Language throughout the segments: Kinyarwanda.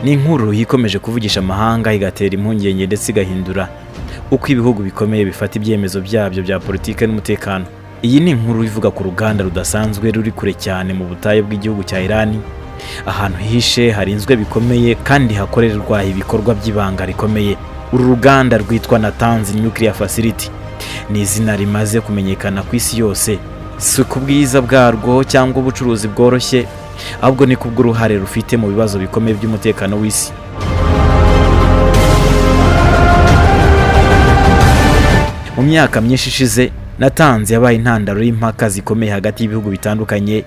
Ni inkuru ikomeje kuvugisha amahanga, igatera impungenge ndetse igahindura uko ibihugu bikomeye bifata ibyemezo byabyo bya politike n'umutekano. Iyi ni inkuru ivuga ku ruganda rudasanzwe ruri kure cyane mu butayu bw'igihugu cya Irani, ahantu hihishe, harinzwe bikomeye kandi hakorerwa ibikorwa by'ibanga rikomeye. Uru ruganda rwitwa Natanz Nuclear Facility, ni izina rimaze kumenyekana ku isi yose, si ku bwiza bwarwo cyangwa ubucuruzi bworoshye, ahubwo ni kubw'uruhare rufite mu bibazo bikomeye by'umutekano w'isi. Mu myaka myinshi ishize, Natanz yabaye intandaro y'impaka zikomeye hagati y'ibihugu bitandukanye,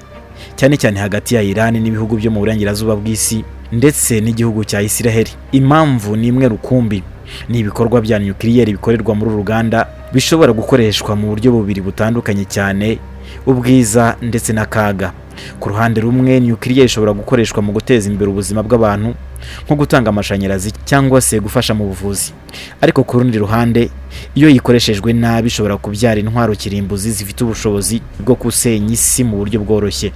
cyane cyane hagati ya Iran n'ibihugu byo mu burengerazuba bw'isi ndetse n'igihugu cya Isiraheli. Impamvu ni imwe rukumbi: ni ibikorwa bya nukiliyeri bikorerwa muri uru ruganda, bishobora gukoreshwa mu buryo bubiri butandukanye cyane, ubwiza ndetse n'akaga. Ku ruhande rumwe, nukiliyeri ishobora gukoreshwa mu guteza imbere ubuzima bw'abantu, nko gutanga amashanyarazi cyangwa se gufasha mu buvuzi. Ariko ku rundi ruhande, iyo yikoreshejwe nabi, ishobora kubyara intwaro kirimbuzi zifite ubushobozi bwo gusenya isi mu buryo bworoshye.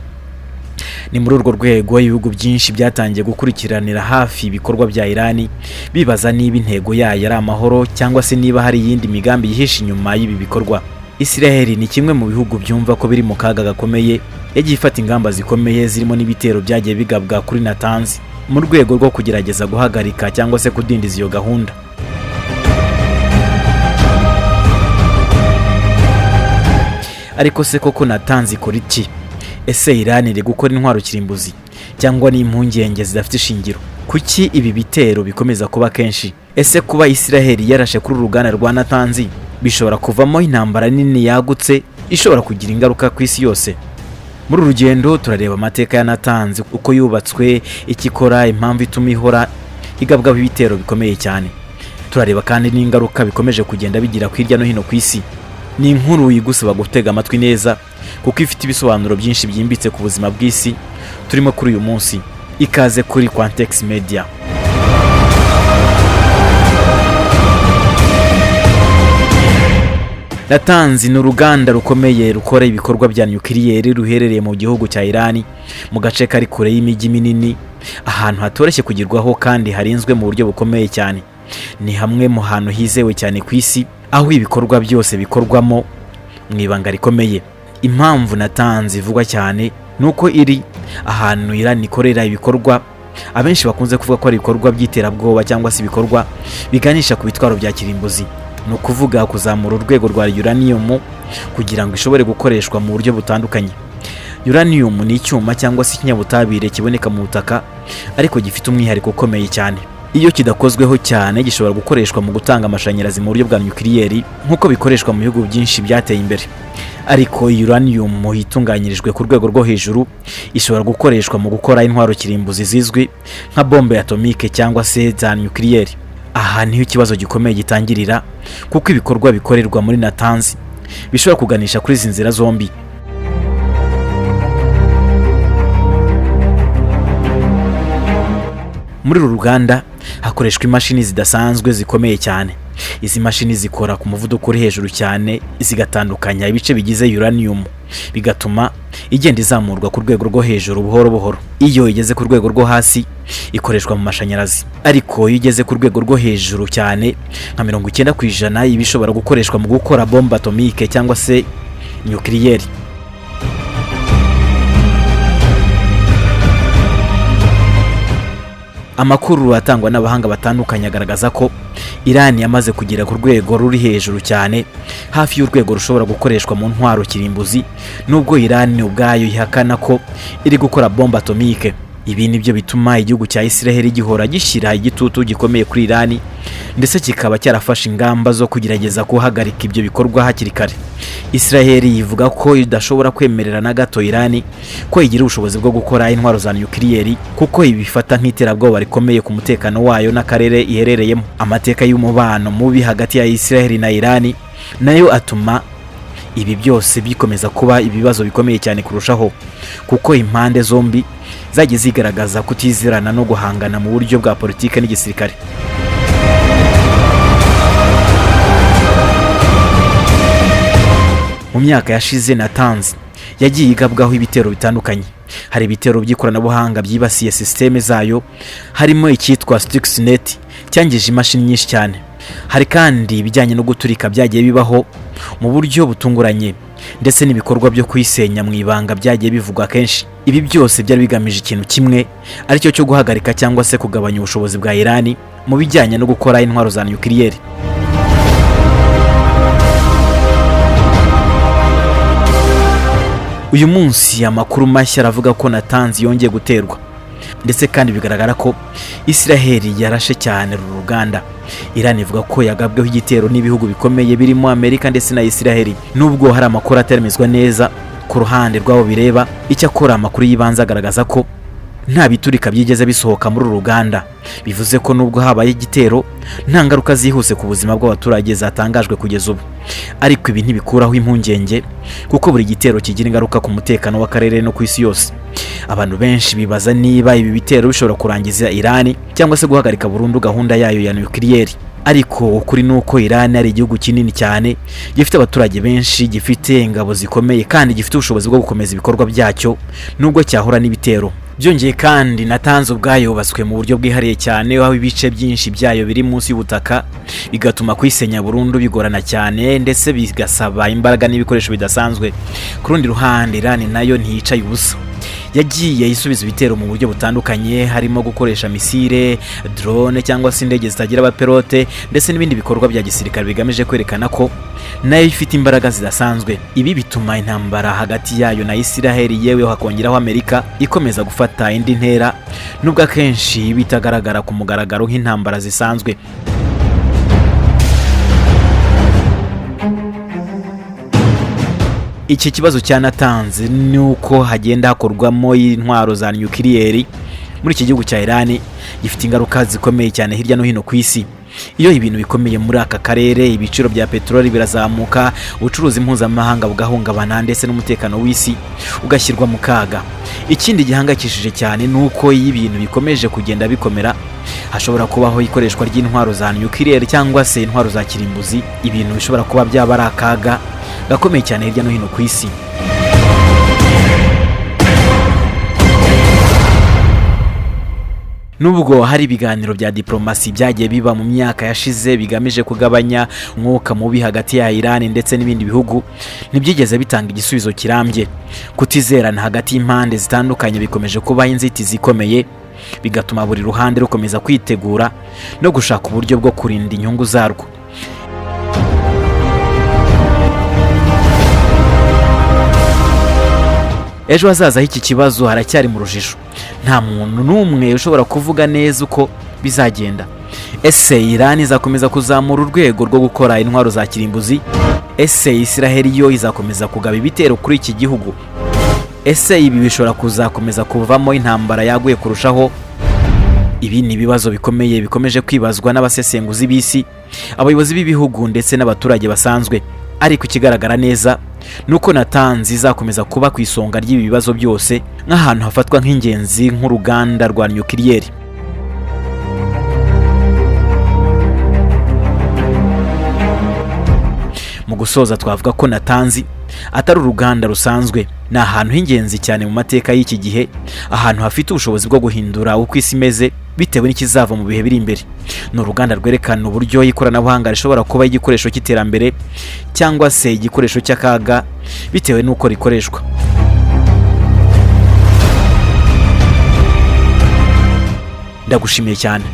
Ni muri urwo rwego ibihugu byinshi byatangiye gukurikiranira hafi ibikorwa bya Irani, bibaza niba intego yayo ari amahoro cyangwa se niba hari iyindi migambi yihishe inyuma y'ibi bikorwa. Isiraheli ni kimwe mu bihugu byumva ko biri mu kaga gakomeye. Yagiye ifata ingamba zikomeye, zirimo n'ibitero byagiye bigabwa kuri Natanz mu rwego rwo kugerageza guhagarika cyangwa se kudindiza iyo gahunda. Ariko se koko Natanz ikora iki? Ese Iran iri gukora intwaro kirimbuzi cyangwa ni impungenge zidafite ishingiro? Kuki ibi bitero bikomeza kuba kenshi? Ese kuba Isiraheli yarashe kuri uru ruganda rwa Natanz bishobora kuvamo intambara nini yagutse ishobora kugira ingaruka ku isi yose? Muri uru rugendo turareba amateka ya Natanz, uko yubatswe, icyo ikora, impamvu ituma ihora igabwaho ibitero bikomeye cyane. Turareba kandi n'ingaruka bikomeje kugenda bigira hirya no hino ku isi. Ni inkuru igusaba gutega amatwi neza, kuko ifite ibisobanuro byinshi byimbitse ku buzima bw'isi turimo kuri uyu munsi. Ikaze kuri Quantex Media. Natanz ni uruganda rukomeye rukora ibikorwa bya nukiliyeri, ruherereye mu gihugu cya Irani, mu gace kari kure y'imijyi minini, ahantu hatoroshye kugerwaho kandi harinzwe mu buryo bukomeye cyane. Ni hamwe mu hantu hizewe cyane ku isi, aho ibikorwa byose bikorwamo mu ibanga rikomeye. Impamvu Natanz ivugwa cyane ni uko iri ahantu Iran ikorera ibikorwa abenshi bakunze kuvuga ko ari ibikorwa by'iterabwoba cyangwa se ibikorwa biganisha ku bitwaro bya kirimbuzi, ni ukuvuga kuzamura urwego rwa uranium kugira ngo ishobore gukoreshwa mu buryo butandukanye. Uranium ni icyuma cyangwa se ikinyabutabire kiboneka mu butaka, ariko gifite umwihariko ukomeye cyane: iyo kidakozweho cyane, gishobora gukoreshwa mu gutanga amashanyarazi mu buryo bwa nukiliyeri, nk'uko bikoreshwa mu bihugu byinshi byateye imbere. Ariko uranium itunganyirijwe ku rwego rwo hejuru ishobora gukoreshwa mu gukora intwaro kirimbuzi zizwi nka bombe atomike cyangwa se za nukiliyeri. Aha niho ikibazo gikomeye gitangirira, kuko ibikorwa bikorerwa muri Natanz bishobora kuganisha kuri izi nzira zombi. Muri uru ruganda hakoreshwa imashini zidasanzwe zikomeye cyane. Izi mashini zikora ku muvuduko uri hejuru cyane, zigatandukanya ibice bigize uranium, bigatuma igenda izamurwa ku rwego rwo hejuru buhoro buhoro. Iyo igeze ku rwego rwo hasi, ikoreshwa mu mashanyarazi, ariko iyo igeze ku rwego rwo hejuru cyane, nka 90%, iba ishobora gukoreshwa mu gukora bombe atomike cyangwa se nukiliyeri. Amakuru atangwa n'abahanga batandukanye agaragaza ko Iran yamaze kugera ku rwego ruri hejuru cyane, hafi y'urwego rushobora gukoreshwa mu ntwaro kirimbuzi, nubwo Iran ubwayo ihakana ko iri gukora bombe atomike. Ibi nibyo bituma igihugu cya Israel gihora gishyira igitutu gikomeye kuri Iran, ndetse kikaba cyarafashe ingamba zo kugerageza guhagarika ibyo bikorwa hakiri kare. Israel ivuga ko idashobora kwemerera na gato Iran ko igira ubushobozi bwo gukora intwaro za nukiliyeri, kuko ibifata nk'iterabwoba rikomeye ku mutekano wayo n'akarere iherereyemo. Amateka y'umubano mubi hagati ya Israel na Iran nayo atuma ibi byose bikomeza kuba ibibazo bikomeye cyane kurushaho, kuko impande zombi zagiye zigaragaza kutizerana no guhangana mu buryo bwa politiki n'igisirikare. Mu myaka yashize, Natanz Yagiye igabwaho ibitero bitandukanye. Hari ibitero by'ikoranabuhanga byibasiye sisiteme zayo, harimo icyitwa Stuxnet cyangije imashini nyinshi cyane. Hari kandi ibijyanye no guturika byagiye bibaho mu buryo butunguranye, ndetse n'ibikorwa byo kuyisenya mu ibanga byagiye bivugwa kenshi. Ibi byose byari bigamije ikintu kimwe, aricyo cyo guhagarika cyangwa se kugabanya ubushobozi bwa Irani mu bijyanye no gukora intwaro za nukiliyeri. Uyu munsi amakuru mashya aravuga ko Natanz yongeye guterwa, ndetse kandi bigaragara ko Israheli yarashe cyane uru ruganda. Iran ivuga ko yagabweho igitero n'ibihugu bikomeye birimo Amerika ndetse na Israheli, nubwo hari amakuru ataremezwa neza ku ruhande rw'abo bireba. Icyakora amakuru y'ibanze agaragaza ko nta biturika byigeze bisohoka muri uru ruganda, bivuze ko nubwo habaye igitero, nta ngaruka zihuse ku buzima bw'abaturage zatangajwe kugeza ubu. Ariko ibi ntibikuraho impungenge, kuko buri gitero kigira ingaruka ku mutekano w'akarere no ku isi yose. Abantu benshi bibaza niba ibi bitero bishobora kurangiza Irani cyangwa se guhagarika burundu gahunda yayo ya nukiliyeri. Ariko ukuri ni uko Irani ari igihugu kinini cyane, gifite abaturage benshi, gifite ingabo zikomeye kandi gifite ubushobozi bwo gukomeza ibikorwa byacyo nubwo cyahura n'ibitero. Byongeye kandi, Natanz ubwayo yubatswe mu buryo bwihariye cyane, aho ibice byinshi byayo biri munsi y'ubutaka, bigatuma kuyisenya burundu bigorana cyane, ndetse bigasaba imbaraga n'ibikoresho bidasanzwe. Ku rundi ruhande, Irani nayo ntiyicaye ubusa. Yagiye isubiza ibitero mu buryo butandukanye, harimo gukoresha misile, drone cyangwa se indege zitagira abapilote, ndetse n'ibindi bikorwa bya gisirikare bigamije kwerekana ko nayo ifite imbaraga zidasanzwe. Ibi bituma intambara hagati yayo na Isiraheli, yewe hakongeraho Amerika, ikomeza gufata indi ntera, nubwo akenshi bitagaragara ku mugaragaro nk'intambara zisanzwe. Iki kibazo cya Natanz ni uko hagenda hakorwamo intwaro za nukiliyeri muri iki gihugu cya Irani, gifite ingaruka zikomeye cyane hirya no hino ku isi. Iyo ibintu bikomeye muri aka karere, ibiciro bya peteroli birazamuka, ubucuruzi mpuzamahanga bugahungabana, ndetse n'umutekano w'isi ugashyirwa mu kaga. Ikindi gihangayikishije cyane ni uko iyo ibintu bikomeje kugenda bikomera, hashobora kubaho ikoreshwa ry'intwaro za nukiliyeri cyangwa se intwaro za kirimbuzi, ibintu bishobora kuba byaba ari akaga gakomeye cyane hirya no hino ku isi. Nubwo hari ibiganiro bya diplomasi byagiye biba mu myaka yashize bigamije kugabanya umwuka mubi hagati ya Iran ndetse n'ibindi bihugu, ntibyigeze bitanga igisubizo kirambye. Kutizerana hagati y'impande zitandukanye bikomeje kubaho inzitizi ikomeye, bigatuma buri ruhande rukomeza kwitegura no gushaka uburyo bwo kurinda inyungu zarwo. Ejo hazaza h'iki kibazo haracyari mu rujijo. Nta muntu n'umwe ushobora kuvuga neza uko bizagenda. Ese Iran izakomeza kuzamura urwego rwo gukora intwaro za kirimbuzi? Ese Israheli yo izakomeza kugaba ibitero kuri iki gihugu? Ese ibi bishobora kuzakomeza kuvamo intambara yaguye kurushaho? Ibi ni ibibazo bikomeye bikomeje kwibazwa n'abasesenguzi b'isi, abayobozi b'ibihugu ndetse n'abaturage basanzwe. Ariko ikigaragara neza ni uko Natanz izakomeza kuba ku isonga ry'ibi bibazo byose, nk'ahantu hafatwa nk'ingenzi nk'uruganda rwa nukiliyeri. Mu gusoza, twavuga ko Natanz atari uruganda rusanzwe. Ni ahantu h'ingenzi cyane mu mateka y'iki gihe, ahantu hafite ubushobozi bwo guhindura uko isi imeze bitewe n'ikizava mu bihe biri imbere. Ni uruganda rwerekana uburyo ikoranabuhanga rishobora kuba igikoresho cy'iterambere cyangwa se igikoresho cy'akaga, bitewe n'uko rikoreshwa. Ndagushimiye cyane.